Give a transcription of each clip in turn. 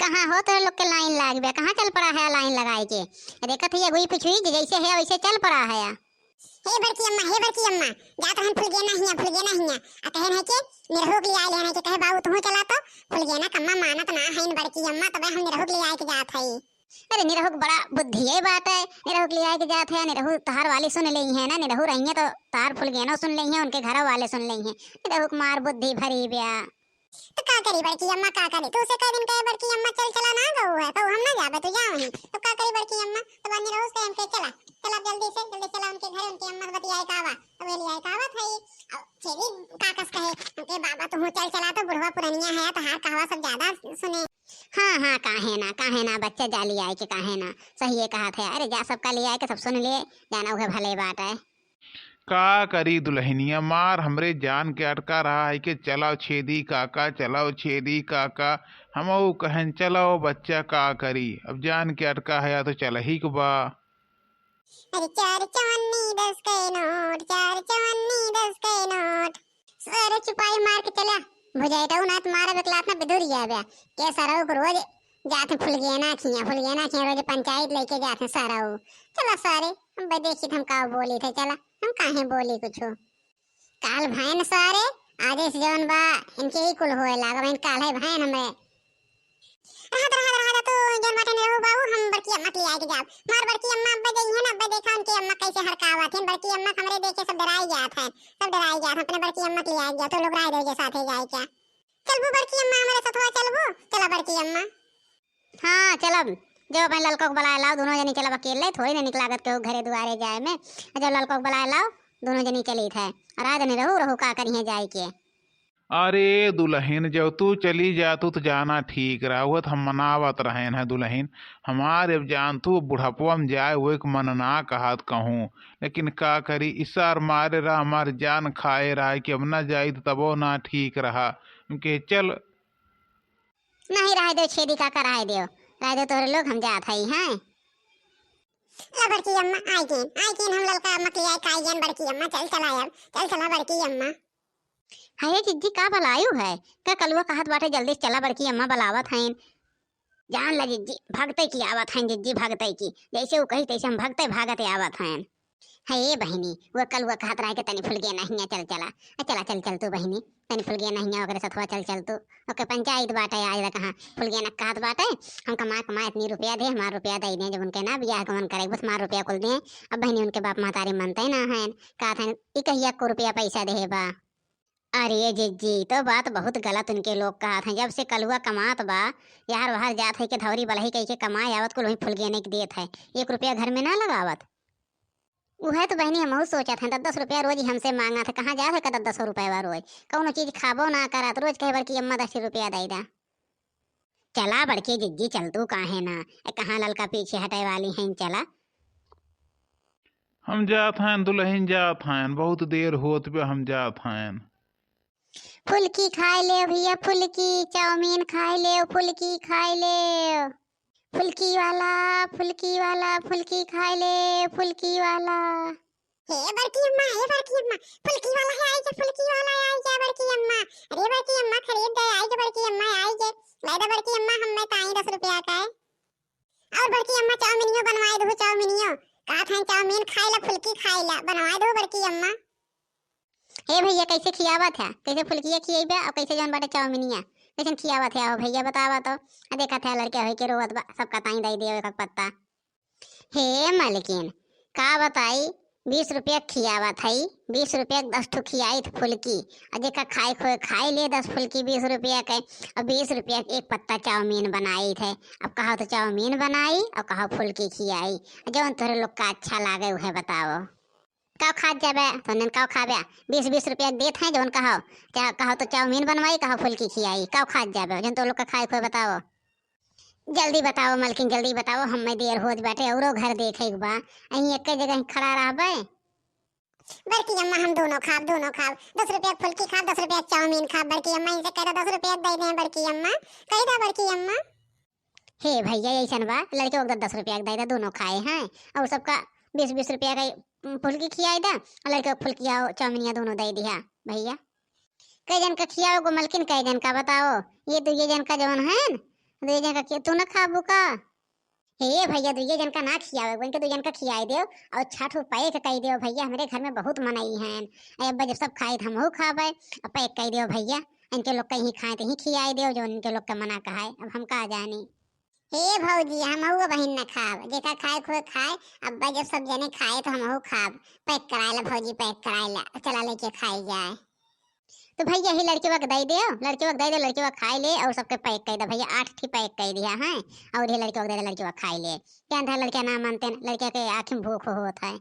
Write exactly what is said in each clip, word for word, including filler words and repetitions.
कहाँ हो तोरे लोग के लाइन लाग बे, कहाँ चल पड़ा है लाइन लगाए के? देखत है अगुई पिछुई जे जैसे है वैसे चल पड़ा है। हे बड़की अम्मा, हे बड़की अम्मा, जात रहन फुलगेना हिया, फुलगेना हिया। आ कहे रहे के निरहुक ले आए, ले रहे के कहे बाबू तुहू चला तो, फुलगेना कम्मा मानत ना है बड़की अम्मा, तबे हम निरहुक ले आए के जात हई। अरे निरहुक बड़ा बुद्धि है बात है, निरहुक ले आए के जात है, निरहु तहार वाली सुन लेई है ना, निरहु रहिए तो तहार फुलगेनो सुन लेई है, उनके घर वाले सुन लेई है। निरहुक मार बुद्धि भरी ब्या। तो का करी बड़की अम्मा, का करी? तू से कई दिन कहे बड़की अम्मा चल चला ना गऊ है, तो हम ना जाबे, तू जाओ ही। तो का करी बड़की अम्मा? तो बनी रहू से हमके चला, चला जल्दी से, जल्दी चला उनके घर, उनकी अम्मा से बतियाए का बा, तो वे लियाए का आवत है। अब छेदी काकस कहे, हमके बाबा तू चल चला, तो बुढ़वा पुरनिया है, तो हार कहवा सब ज्यादा सुने। हाँ, हाँ, काहे ना, काहे ना, बच्चा जा लियाए के, काहे ना, सही है कहा थे। अरे जा सबका लियाए के, सब सुन ले, जाना उहे भले बात है। का करी दुलहिनिया, मार हमरे जान के अटका रहा है कि चलाओ छेदी काका, चलाओ छेदी काका। हमऊ कहन चलाओ बच्चा, का करी, अब जान के अटका है या तो चलही के बा। अरे चार चवन्नी दस के नोट, चार चवन्नी दस के नोट। सारे चुपाई मार के चला, भुजाइटऊ ना तो मारा बेकलात ना बिदुर जाबे। के सरऊ को रोज जात हैं फुलगेना खिया, फुलगेना खिया रोज पंचायत लेके जात हैं सरऊ। चला सारे, हम बे देखी हम का बोली थे, चला हम काहे बोली कुछ। काल भैन सारे, आजे से जौन बा, इनके ही कुल होए लाग, बहन काल है भैन हमरे। रहत, रहत, रहत, तू जौन बाटे निरहू बाबू, हम बड़की अम्मा के लियाए के जाब। मार बड़की अम्मा अब्बे जइहन, अब्बे देखा उनके अम्मा कैसे हड़कावत हैं। बड़की अम्मा हमरे देखे सब डराई जात हैं, सब डराई जात हैं, अपने बड़की अम्मा के लियाए के जाब, तो लोग राय दे के साथे जाए क्या? चलबू बड़की अम्मा, हमरे सथवा चलबू? चला बड़की अम्मा। हाँ, चलब। जब अपने ललका को बुलाए लाओ, दोनों जनी चलब। अकेले थोड़ी ना निक लागत केहू घरे दुआरे जाए में। जब ललका को बुलाए लाओ, दोनों जनी चली थे। और राय दे निरहू, रहू का करिहे जाए के। अरे दुलहिन, जब तू चली जातू तो जाना ठीक रहा, वो तो हम मनावत रहेन है दुलहिन। हमार अब जानतू बुढ़ापवा में जाए वो एक मन ना कहत कहूँ, लेकिन का करी, इसार मारे रहा, हमार जान खाए रहा कि अब ना जाई तो तबो ना ठीक रहा। हम कहे चल। नहीं रहे देव छेदी काका, रहे देव, रहे देव तोहरे लोग, हम जात हई हैं। ला बड़की अम्मा, आई गेन, आई गेन, हम ललका अम्मा के आई, आई गेन बड़की अम्मा, चल चला अब, चल चला बड़की अम्मा। हाय जिज्जी, का बलायु है? का कलुआ कहत बाटे, जल्दी से चला, बड़की अम्मा बलावत हईन। जान ला जिज्जी, भगते की आवत हईन जिज्जी, भगते की। जैसे वो कही तैसे हम भगते भागते आवत हईन। हे बहिनी, वो कलुआ कहत रहा कि तनी फुलगेना हिया चल चला। आ चला, चल चल तू बहिनी, तनी फुलगेना हिया ओकरे सथवा चल चल तू। ओके पंचायत बाटे आज तक, हाँ, फुलगेना कहत बाटे, हम कमा कमा इतनी रुपया दे, हमार रुपया दे दे, जब उनके ना बियाह गवन करे, बस हमार रुपया कुल दे। अब बहिनी उनके बाप महतारी मनते ना हैं, कहत हैं, "ई कहिया को रुपया पैसा देहे बा?" अरे जिज्जी, ई तो बात बहुत गलत उनके लोग कहत हैं। जब से कलुआ कमात बा, यार वहार जात है के धौरी बलही कह के कमाए आवत, कुल वहीं फुलगेने के देत है, एक रुपया घर में ना लगावत। उहे तो बहिनी हमहू सोचत हैं, दस दस रुपया रोज ही हमसे मांगत है, कहाँ जात है का दस दस रुपया रोज, कौनो चीज खाबो ना करत, रोज कहे बड़की अम्मा दस रुपया दे दा। चला बड़की जिज्जी, चल तू काहे ना, ए कहाँ ललका पीछे हटे वाली हैं, चला। हम जात हैं दुलहिन, जात हैं, बहुत देर होत बे, हम जात हैं। फुलकी खाए ले भैया, फुलकी, चाउमीन खाए ले, फुलकी खाए ले। फुलकी वाला, फुलकी वाला, फुलकी खाए ले, फुलकी वाला। हे बड़की अम्मा, हे बड़की अम्मा, फुलकी वाला है, आई जा, फुलकी वाला है, आई जा बड़की अम्मा। अरे बड़की अम्मा, खरीद दे, आई जा बड़की अम्मा, आई जा। लै दे बड़की अम्मा, हम मैं ताई दस रुपया का है। और बड़की अम्मा, चाउमीनियो बनवाए दो, चाउमीनियो। कहा था चाउमीन खाए ला, फुलकी खाए ला, बनवाए दो बड़की अम्मा। हे भैया, कैसे खियावत है? कैसे फुलकिया खियैबे और कैसे जौन बाटे चाउमीनिया? कैसन खियावत है? हो भैया, बतावा तो। आ देखत है, लड़के होई के रोवत बा, सबका ताई दे दियो एक एक पत्ता। हे मलकिन, का बताई, बीस रुपया खियावत हई, बीस रुपया के दस ठो खियाई थ फुलकी, और जेका खाए खोए खाए ले दस फुलकी बीस रुपया के, और बीस रुपया के एक पत्ता चाउमीन बनाई थे। अब कहो तो चाउमीन बनाई और कहो फुलकी खियाई, जौन तोहरे लोग का अच्छा लागे उहे बताओ। काव खात जाबे, तो नन काव खाबे? बीस बीस रुपया देत हैं, जौन कहो, चाहे कहो तो चाउमीन बनवाई, कहो फुलकी खियाई, काव खात जाबे, जौन तो लोग का खाए खोए बताओ। जल्दी बताओ मलकिन, जल्दी बताओ, हमें देर होत बाटे, औरो घर देखे के बा, अहीं एक जगह खड़ा रहबे। बड़की अम्मा, हम दोनों खाब, दोनों खाब, दस रुपया के फुलकी खाब, दस रुपया के चाउमीन खाब। बड़की अम्मा, इनसे कह दो, दस रुपया दे दें बड़की अम्मा, कह दो बड़की अम्मा। हे भैया, ऐसन बा, लड़के को दस दस रुपया के दे दे, दोनों खाए हैं, और सबका बीस बीस रुपया का, उम, फुलकी खियाई दे, और लड़के को फुलकिया और चाउमीनिया दोनों दे दिया भैया। कई जन का खियाओ गो मलकिन, कई जन का बताओ, ये दुइये जन का जौन है न, दुई जन का खिया, तू ना खाबू का? हे भैया, दुइये जन का ना खियावे, इनके दुई जन का खियाई देव और छठ को pack कई देव भैया, हमरे घर में बहुत मनई हैं। ए अब्बा जब सब खाए त हमहू खाबे, और pack कई देव भैया, इनके लोग कहीं खाए त ही खियाई देव, जो इनके लोग का मना कहाए, अब हम का जानी। हे भौजी, हमहू बहिन न खाब, जेका खाए खुए खाए, अब्बा जब सब जने खाए त हमहू खाब। Pack कराए ला भौजी, pack कराए ला, चला लेके खाई जाए। तो भैया ही लड़के वक दे दे, लड़के वक दे दे, लड़के वक खाए ले और सबके pack कई दे भैया, आठ ठी pack कई दिया है। और ये लड़के वक दे दे, लड़के वक खाए ले। क्या अंधा लड़के ना मानते हैं, लड़के के आँख में भूख होत है।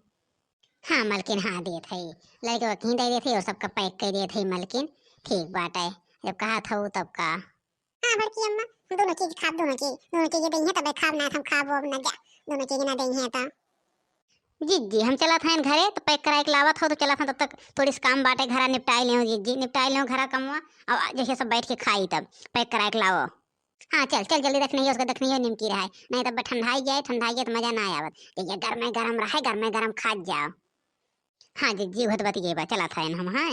हाँ मलकिन, हाँ देत है, लड़के वक ही दे देत है और सबका pack कई देत है मलकिन। ठीक बात है, जब कहा था वो तब का। हाँ बड़की अम्मा, हम दोनों चीज खाब, दोनों चीज, दोनों चीज दइहे तबे खाब, ना हम खाब अब ना जा, दोनों चीज ना दइहे तो। जिज्जी, हम चलत हैं घरे, तो pack कराए के लावत हो, तो चलत हैं, तब तक थोड़ी सी काम बाटे, घरा निपटाए लेओ जिज्जी, निपटाए लेओ घरा कमवा, अब जैसे सब बैठ के खाई तब pack कराए के लाओ। हाँ चल चल, जल्दी रख नहीं हो, उसका देख नहीं हो निमकी रहा है, नहीं तब ठंडाई जाए, ठंडाई जाए तो मजा ना आवत, जैसे गर्मे गरम रहे, गर्मे गरम खा जाओ। हाँ जिज्जी, बहुत बतिए बा, चलत हैं हम, हाँ।